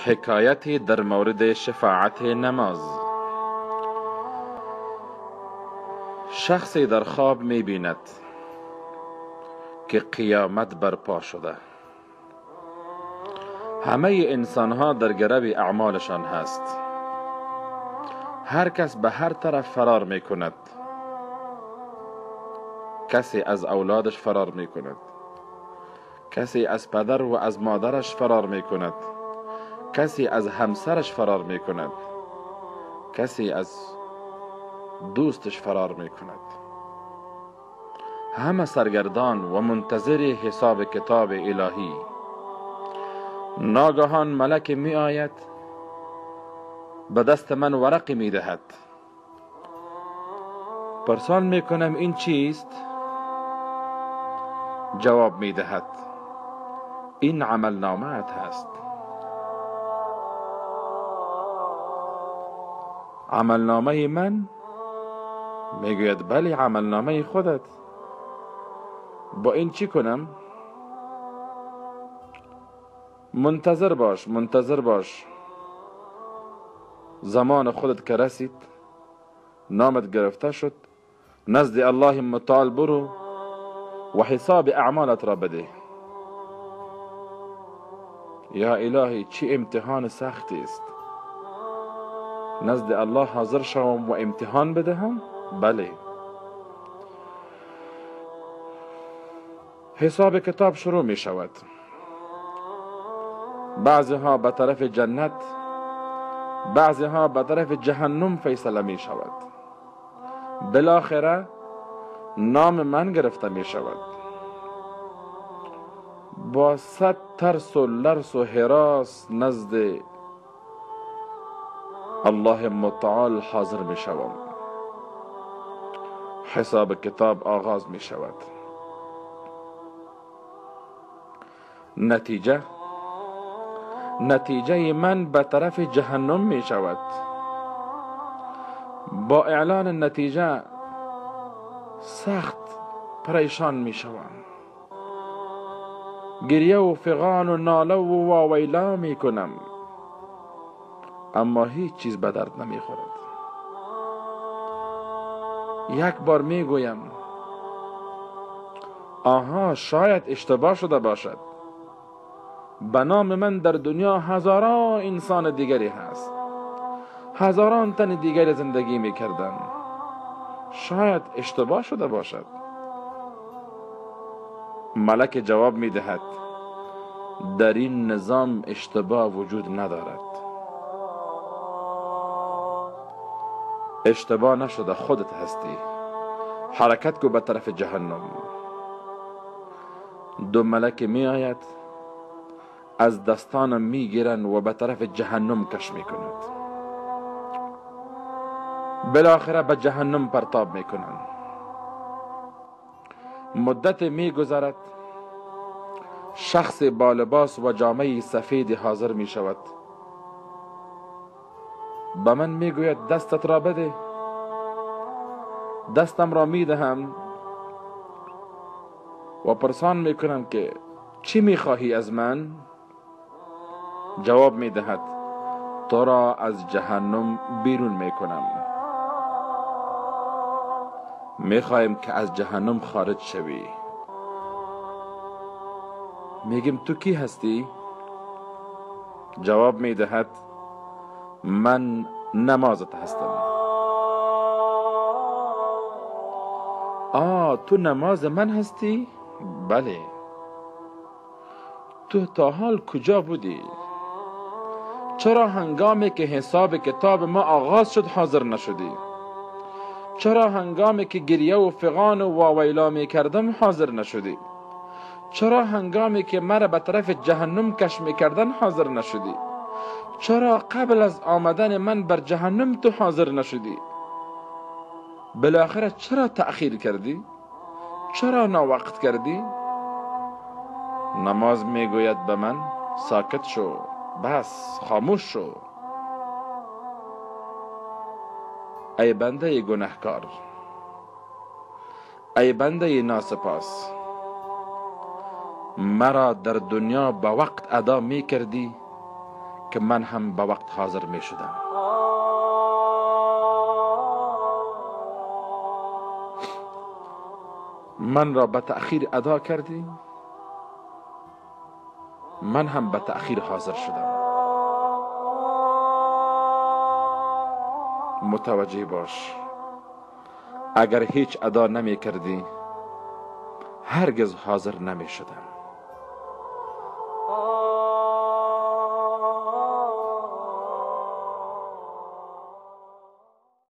حکایتی در مورد شفاعت نماز. شخصی در خواب می بیند که قیامت برپا شده، همه انسان ها در گرو اعمالشان هست، هر کس به هر طرف فرار می کند. کسی از اولادش فرار می کند، کسی از پدر و از مادرش فرار می کند، کسی از همسرش فرار می کند، کسی از دوستش فرار می کند. همه سرگردان و منتظر حساب کتاب الهی. ناگهان ملک می آید، به دست من ورقی می دهد. پرسان می کنم این چیست؟ جواب می دهد این عمل نامه ات هست. عمل نامه من؟ میگوید بله، عمل نامه خودت. با این چی کنم؟ منتظر باش، منتظر باش، زمان خودت که رسید، نامت گرفته شد، نزد الله متعال برو و حساب اعمالت را بده. یا الهی چی امتحان سختی است! نزد الله حاضر شوم و امتحان بدهم؟ بله. حساب کتاب شروع می شود. بعضی ها به طرف جنت، بعضی ها به طرف جهنم فیصله می شود. بالاخره نام من گرفته می شود. با صد ترس و لرس و هراس نزد الله متعال حاضر می شوم. حساب کتاب آغاز می شود. نتیجه من به طرف جهنم می شود. با اعلان نتیجه سخت پریشان می شوم. گریه و فغان و ناله و واویلا می کنم، اما هیچ چیز به درد نمی خورد. یک بار می گویم آها، شاید اشتباه شده باشد. به نام من در دنیا هزاران انسان دیگری هست، هزاران تن دیگری زندگی می کردن، شاید اشتباه شده باشد. ملک جواب می دهد در این نظام اشتباه وجود ندارد. اشتباه نشده، خودت هستی. حرکت کو به طرف جهنم. دو ملک می آید، از دستانم میگیرن و به طرف جهنم کش میکند. بالاخره به جهنم پرتاب میکنن. مدت میگذرد، شخص با لباس و جامه سفید حاضر میشود. به من میگوید دستت را بده. دستم را میدهم و پرسان میکنم که چی میخواهی از من؟ جواب میدهد تو را از جهنم بیرون میکنم. میخواهیم که از جهنم خارج شوی. میگیم تو کی هستی؟ جواب میدهد من نمازت هستم. آه، تو نماز من هستی؟ بله. تو تا حال کجا بودی؟ چرا هنگامی که حساب کتاب ما آغاز شد حاضر نشدی؟ چرا هنگامی که گریه و فغان و واویلا می کردم حاضر نشدی؟ چرا هنگامی که مرا به طرف جهنم کش می کردن حاضر نشدی؟ چرا قبل از آمدن من بر جهنم تو حاضر نشدی؟ بالاخره چرا تأخیر کردی؟ چرا ناوقت کردی؟ نماز میگوید به من ساکت شو، بس، خاموش شو. ای بنده گنهکار، ای بنده ناسپاس، مرا در دنیا به وقت ادا می کردی که من هم به وقت حاضر می شدم. من را به تأخیر ادا کردی، من هم به تأخیر حاضر شدم. متوجه باش، اگر هیچ ادا نمی کردی هرگز حاضر نمی شدم.